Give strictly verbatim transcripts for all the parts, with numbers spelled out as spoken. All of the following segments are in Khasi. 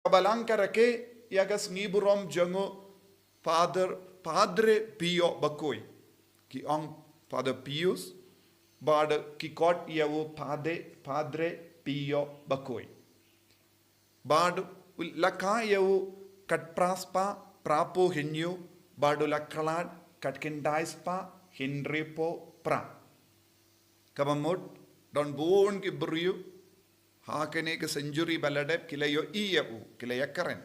Ka balang ka rakhe ïa ka sngi burom jong u Father, Padre Pio bakhuid. Ki ong Father Pius, bad ki khot ïa u Padre, Padre Pio bakhuid. Bad la kha ïa u khatphra spah phraphew hynñiew, bad u la khlad khatkhyndai spah hynriewphew phra. Kaba mut, don bun ki briew ha kane ka century ba la dep ki la ïohi ïa u, ki la ïakren.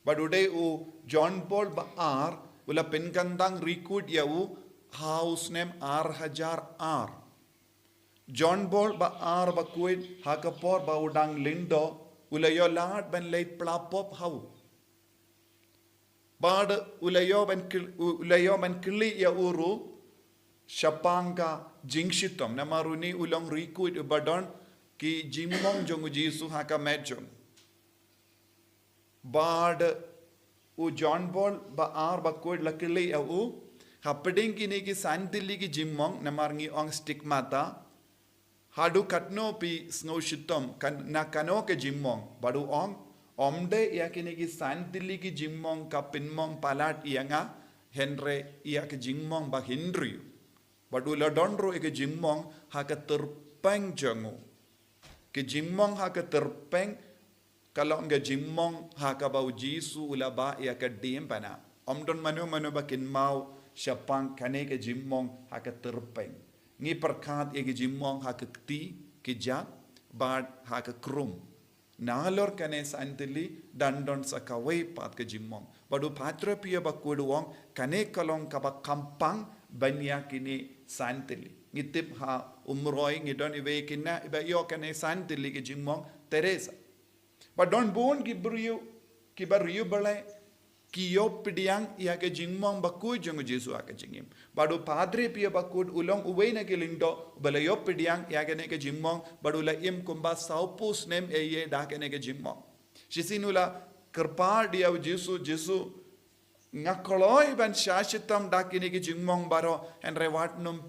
Bad u dei u John Paul ba ar, u la pynkyndang record ïa u ha u snem ar hajar ar. John Paul ba ar bakhuid, ha ka por ba u dang lyngdoh, u la ïoh lad ban leit pla pop ha u. Bad u la ïoh ban kyl-, u la ïoh ban kylli ïa u ruh shaphang ka jingshitom, namar une u long record uba don ki jingmong jong u Jisu ha ka met jong u. Bad u John Paul ba ar bakhuid la kylli ïa u, hapdeng kine ki san tylli ki jingmong, namar ngi ong stigmata, haduh katno phi sngewshitom, kan, na kano ka jingmong? Bad u ong, ym dei ïa kine ki san tylli ki jingmong ka pynmong palat ïa nga, hynrei ïa ka jingmong ba hynriew. Bad u la don ruh ïa ka jingmong ha ka tyrpeng jong u. Ka jingmong ha ka tyrpeng ka long ka jingmong ha kaba u Jisu u la bah ïa ka diengphna. Ym don mano mano ba kynmaw shaphang kane ka jingmong ha ka tyrpeng. Ngi pyrkhat ïa ka jingmong ha ka kti, ka jak, bad ha ka khrum. Nalor kane san tylli, dang don sa kawei pat ka jingmong. Bad u Padre Pio bakhuid u ong, kane ka long kaba khampang ban ïa kine san tylli. Ngi tip ha Umroi, ngi don iwei i khynnah iba ïoh kane san tylli ka jingmong, Teresa. Bad don bun ki briew, kiba riewblei, ki ïoh pdiang ïa ka jingmong bakhuid jong u Jisu ha ka jingim. Bad u Padre Pio bakhuid u long uwei na ki lyngdoh ba la ïoh pdiang ïa kane ka jingmong, bad u la im kumba sawphew snem ïa ïa da kane ka jingmong. Shisien u la kyrpad ïa u Jisu, Jisu, nga kloi ban shah shitom da kine ki jingmong baroh, hynrei wat nym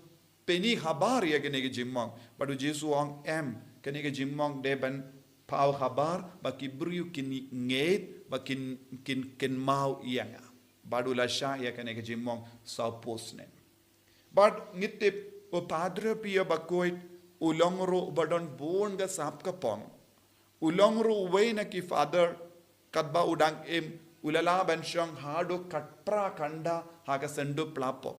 pyni habar ïa kine ki jingmong. Bad u Jisu u ong em, kine ki jingmong dei ban paw habar ba ki briew kin ngeit, ba kin, kin, kin kynmaw ïa nga. Bad u la shah ïa kine ki jingmong sawphew snem. Bad ngi tip u Padre Pio bakhuid u long ruh uba don bun ka sap ka pong. U long ruh uwei na ki father, katba u dang im, u la lah ban shong haduh khatphra kynda ha ka synduh pla pop.